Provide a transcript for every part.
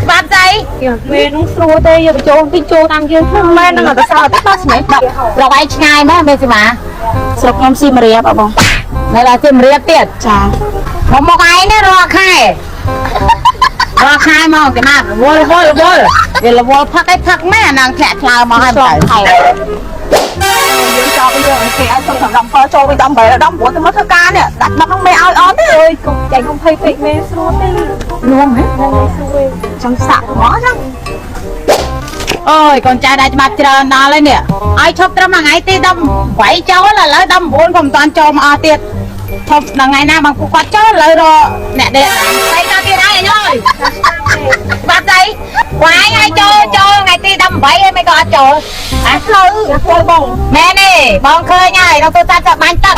ច្បាប់ស្អី មេនោះស្រួលទេយកបញ្ចូលតិចចូលតាមយើងមែនហ្នឹងអត់សើទេបាទស្នេហ៍ ស្រុកឯងឆ្ងាយមែនមេស៊ីម៉ា ស្រុកខ្ញុំសៀមរាបអបង នៅដល់សៀមរាបទៀត ចា មកមកឯងនេះរាល់ខែរាល់ខែមកគេមករវល់រវល់រវល់វារវល់ផឹកឯងផឹកមែនអានឹងធាក់ឆ្លើមកហើយទៅ យើងចោលយើងគេឲ្យសុំសម្រាប់7ចូលវិញ18ដល់19ទៅមកធ្វើការនេះដាក់10ហ្នឹងមេឲ្យអត់ទេអើយកុំចាញ់កុំភ័យពេកមេស្រួលទេ លួងហ៎ ស្រួលចង់សាក់ហ្មងចឹង អូយកូនចៅដែរច្បាប់ច្រើនដល់ហើយនេះឲ្យឈប់ត្រឹមថ្ងៃទី18ចូលឥឡូវ19ក៏មិនតាន់ចូលមកអស់ទៀតឈប់ដល់ថ្ងៃណាបងពួកគាត់ចូលឥឡូវរកអ្នកដេកស្អីដល់ទៀតហើយអញអើយបាត់ស្អីវាយឲ្យចូលចូលថ្ងៃទី18ហើយមិនក៏អត់ចូលអា ផ្លូវផ្លូវបង មែនទេបងឃើញហើយដល់ទូរស័ព្ទបាញ់ទឹក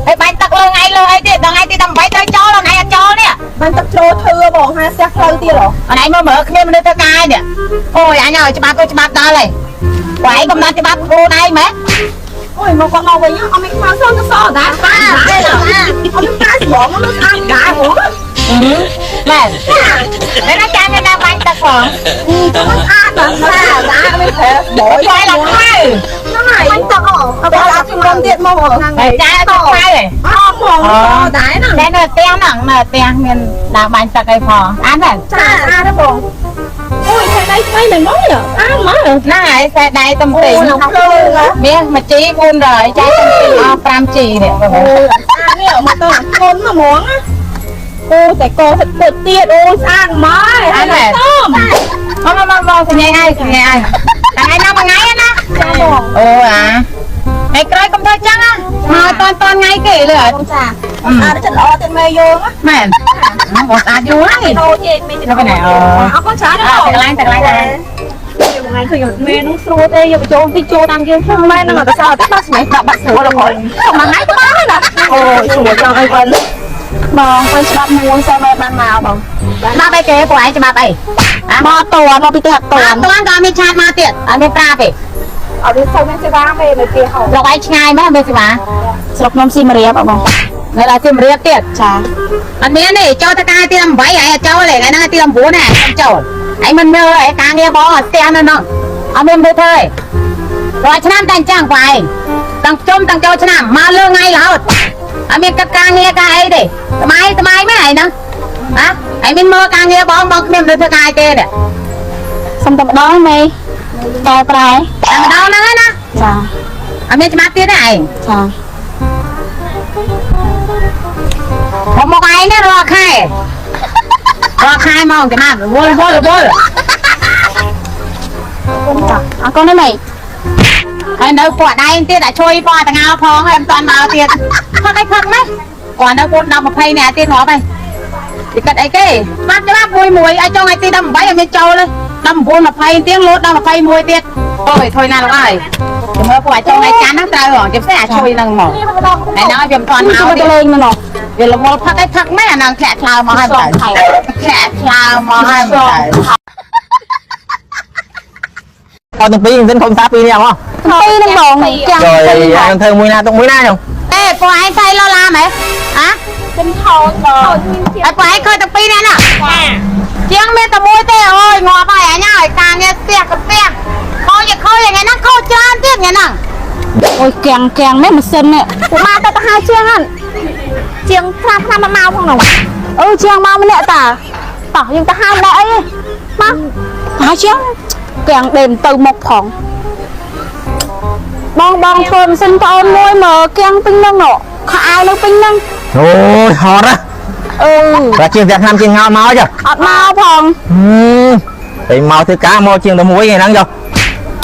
ហើយបាញ់ទឹកលើថ្ងៃលើអីទៀតដល់ថ្ងៃទី18ត្រូវចូលដល់ថ្ងៃអត់ចូលនេះ បាញ់ទឹកជ្រោធឺបងហាស្ទះផ្លូវទៀតហ៎ អនឯងមើលមើលគ្មានមនុស្សធ្វើការនេះអូយអញឲ្យច្បាប់ទៅច្បាប់ដល់ហើយបើឯងកំណត់ច្បាប់ខ្លួនឯងមែន អូយមកគាត់មកវិញអត់មានខ្មៅសងទៅសដែរ បាទទេ អត់មានការច្បងមកស្អាតដែរហ្មង មែនតែណាចាំមានបាញ់ទឹកផង ស្អាតដល់ស្អាតដែរមានប្រែបយ បាយឡើងខ្មៅ ហ្នឹងហើយបាញ់ទឹកអត់អត់ជំរុំទៀតមក ហើយចាអត់ខ្មៅទេ អត់ហ្មងដែរហ្នឹង តែនៅផ្ទះហ្នឹងនៅផ្ទះមានដើមបាញ់ទឹកអីផងអានមែន ចាស្អាតទេបងអូយខែដៃថ្មីមិនមកស្អាតមក ហ្នឹងហើយខ្សែដៃទំទិញ ភ្លើង មាសមួយជី400ចែកទំទិញអស់5ជីនេះបង អូស្អាតនេះមកទៅធ្ងន់ហ្មងណាអូតែកសិតពុតទៀតអូស្អាតមកហើយ មកមកមកបងសញ្ញាឲ្យសញ្ញាឲ្យថ្ងៃណាមួយថ្ងៃណា ចាបង អូអាថ្ងៃក្រោយកុំធ្វើចឹងណាមកតន់តន់ថ្ងៃគេលើអត់ បងចាស្អាតចិត្តល្អទៀតមេយើង មែនបងស្អាតយូរហើយ ដូរទេមេ ទៅណាអូ អរគុណច្រើន អត់កន្លែងតែកន្លែងដែរ ថ្ងៃឃើញមេនោះស្រួលទេយកបញ្ចូលតិចចូលតាមយើងមែនហ្នឹងអត់សើទេបាទស្មៃដាក់បាត់ស្រួលដល់ក្រោយមួយថ្ងៃទៅបានហើយណាអូស្រួលចង់អីវិញបងវិញច្បាប់មួយសើមេបានមកបង ច្បាប់អីគេពួកឯងច្បាប់អី មកតន់មកពីផ្ទះត អត់ ន់ តាន់ក៏មានឆាតមកទៀតអត់មានប្រាប់ទេ អត់មានសូវមានសេវាមេនៅផ្ទះហៅ ស្រុកឯងឆ្ងាយមែនមេសេវា ស្រុកខ្ញុំសៀមរាបបង នៅដល់សៀមរាបទៀត ចា អត់មានទេចូលទៅការទី18ហើយអត់ចូលទេថ្ងៃហ្នឹងទី19ណាខ្ញុំចូលឯងមិនមើលឯការងារបងអត់ផ្ទះនៅនោះអត់មានមើលធ្វើទេរាល់ឆ្នាំតែអញ្ចឹងពួកឯងតាំងជុំតាំងចូលឆ្នាំមកលើថ្ងៃរហូតអត់មានកាត់ការងារការអីទេស្មៃស្មៃមែនឯងហ្នឹងហ៎ឯងមានមើលការងារបងបងគ្មានមនុស្សធ្វើការអីទេនេះ សុំតែម្ដងមេកែប្រែ តែម្ដងហ្នឹងឯណា ចា អត់មានច្បាប់ទៀតទេឯង ចា មកមកឯងនេះរាល់ខែរាល់ខែមកគេមករវល់រវល់រវល់ ចាអរគុណណាមេ ហើយនៅពួកដៃទៀតអាជួយពណ៌តងោផងហើយមិនតាន់មកទៀតផឹកអីផឹកណាគាត់នៅ4 10 20នាក់ទៀតងាប់ហើយគេគិតអីគេច្បាប់ច្បាប់មួយមួយឲ្យចុងថ្ងៃទី18ឲ្យមានចូលទេ19 20ទៀតលោតដល់21ទៀតអូយថយណាលោកអើយចាំមើលពួកអាចុងថ្ងៃច័ន្ទហ្នឹងត្រូវហ៎ចាំផ្សេងអាជួយហ្នឹងមកហើយហ្នឹងឲ្យវាមិនតាន់មក ទៅ ទៀត លេងមកនោះ វារវល់ផឹកអីផឹកមែនអាហ្នឹងធាក់ឆ្លើមកហើយទៅធាក់ឆ្លើមកហើយទៅ អត់ទាំងពីរមិនខំសាពីរនេះអត់ ពីរនឹងបងចាំ rồi anh thươngមួយណាទុកមួយណាខ្ញុំ អេពួកឯងថៃលោឡាមែនហ៎ ខ្ញុំថោចបង ហើយពួកឯងឃើញទាំងពីរនេះណាជាងមានតែមួយទេអូយងាប់ហើយអញហើយការងារស្ទះក៏ស្ទះខូចខូចថ្ងៃហ្នឹងខូចច្រើនទៀតថ្ងៃហ្នឹង អូយកាំងកាំងនេះម៉ាស៊ីននេះពួកម៉ាទៅទៅហៅជាងហ្នឹងជាងផ្លាផ្លាមកមកផងនោះអឺជាងមកម្នាក់តាតោះយើងទៅហៅមកអីមកហៅជាងកាំងដេមទៅមកផងបងបងធ្វើម៉ាស៊ីនប្អូនមួយមើលកាំងពេញហ្នឹងនោះខោអាវនៅពេញហ្នឹង អូយហត់ណា អឺ បើជាងតែឆ្នាំជាងងោមកចុះ អត់មកផង តែមកធ្វើការមកជាងតែមួយថ្ងៃហ្នឹងចុះ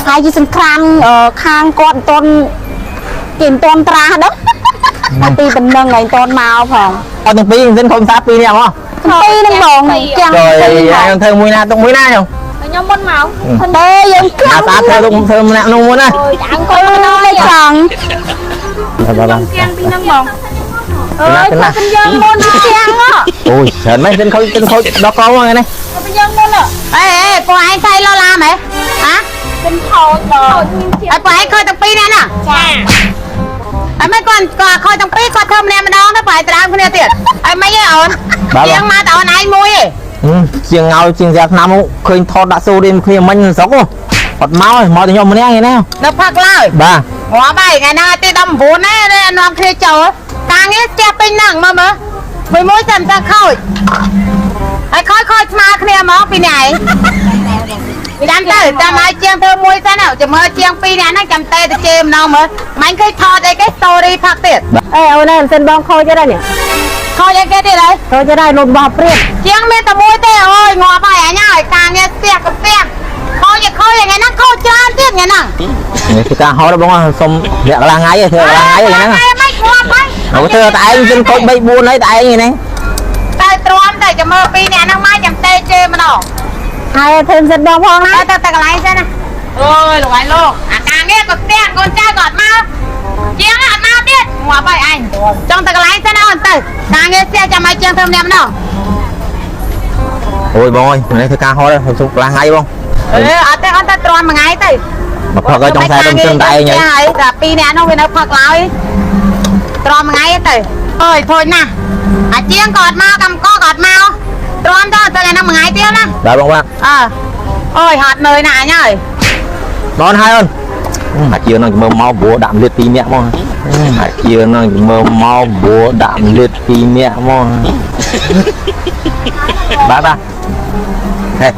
ហើយជាសង្ក្រានខាងគាត់មិនទាន់គេមិនទាន់ត្រាស់ដល់ពីតំណឹងឯងទាន់មកផង អត់ទាំងពីរមិនខំសាពីរនេះអត់ ពីរនឹងបងចាំ rồi anh thươngមួយណាទុកមួយណាខ្ញុំ ខ្ញុំមុនមកទេយើង ណាសាធ្វើទុកធ្វើម្នាក់នោះមុនណា អង្គុយមកចង់ បាទបាទ គៀងពីនឹងបងអើយគាត់យើងមុនជាង អូយច្រើនមែនទិនខូចទិនខូចដល់កងហ្នឹងនេះ យើងមុន អេអេពួកឯងថៃលោឡាមែនហ៎ ខ្ញុំថោចបង ហើយពួកឯងឃើញទាំងពីរនេះណា ចា ហើយមិនគាត់គាត់ខូចទាំងពីរគាត់ធ្វើម្នាក់ម្ដងទៅប្រហែលត្រើមគ្នាទៀតហើយមិនទេអូនជាងមកតែអូនឯងមួយទេ ជាងងោជាងស្រាឆ្នាំឃើញថតដាក់សូរៀនគ្នាមិញស្រុកអត់មកមកតែខ្ញុំម្នាក់ឯណា នៅផឹកឡើយ បាទ ងាប់ហើយថ្ងៃហ្នឹងទី19ណានាំគ្នាចូលការងារផ្ទះពេញហ្នឹងមើលមើលមួយមួយតែមិនតាខូចហើយខូចខូចស្មើគ្នាហ្មងពីនេះឯងចាំទៅចាំឲ្យជាងធ្វើមួយសិនចាំមើលជាងពីរនាក់ហ្នឹងចាំទេទៅជេរម្ដងមើលមិនឃើញថតអីគេ story ផឹកទៀត អេអូនឯងមិនសិនបងខូចទេនេះ ខូចអីគេទៀតហើយ ខូចទេលំបោះព្រាប ជាងមានតែមួយទេអូយងាប់ហើយអញហើយការងារផ្ទះក៏ផ្ទះខូចខូចថ្ងៃហ្នឹងខូចច្រើនទៀតថ្ងៃហ្នឹង នេះគឺការហត់បងសុំលាក់កន្លះថ្ងៃធ្វើកន្លះថ្ងៃហ្នឹង មិនងាប់ហើយ អូធ្វើតែឯងជិនកូន3 4ហើយតែឯងហ្នឹង តែទ្រាំតែចាំមើលពីរនាក់ហ្នឹងមកចាំទេជេរម្ដង ហើយធ្វើមិនសិនបងផងណា ទៅទៅតែកន្លែងសិនណាអូយលោកឯងលោកអាការងារក៏ផ្ទះកូនចៅក៏អត់មកជាងអត់មកទៀតងាប់ហើយអញចង់តែកន្លែងសិនណាអូនទៅការងារផ្ទះចាំឲ្យជាងធ្វើម្នាក់ម្ដង អូយបងអើយនេះធ្វើការហត់សុំកន្លះថ្ងៃបង អេអត់ទេអូនទៅទ្រាំមួយថ្ងៃទៅ មកផឹកឲ្យចង់ខ្សែទៅជិនតែឯង ហើយតែពីរនាក់នោះវានៅផឹកឡើយទ្រាំមួយថ្ងៃទៅអើយធុញណាស់អាជាងក៏អត់មកកម្មកក៏អត់មកទ្រាំទៅទៅថ្ងៃហ្នឹងមួយថ្ងៃទៀតណា បាទបងបាទ អើអូយហត់នឿយណាស់អញហើយ បងហើយអូនអាជានឹងមើលមកព្រោះដាក់លៀត2នាក់មកអាជានឹងមើលមកព្រោះដាក់លៀត2នាក់មកបាទបាទហេ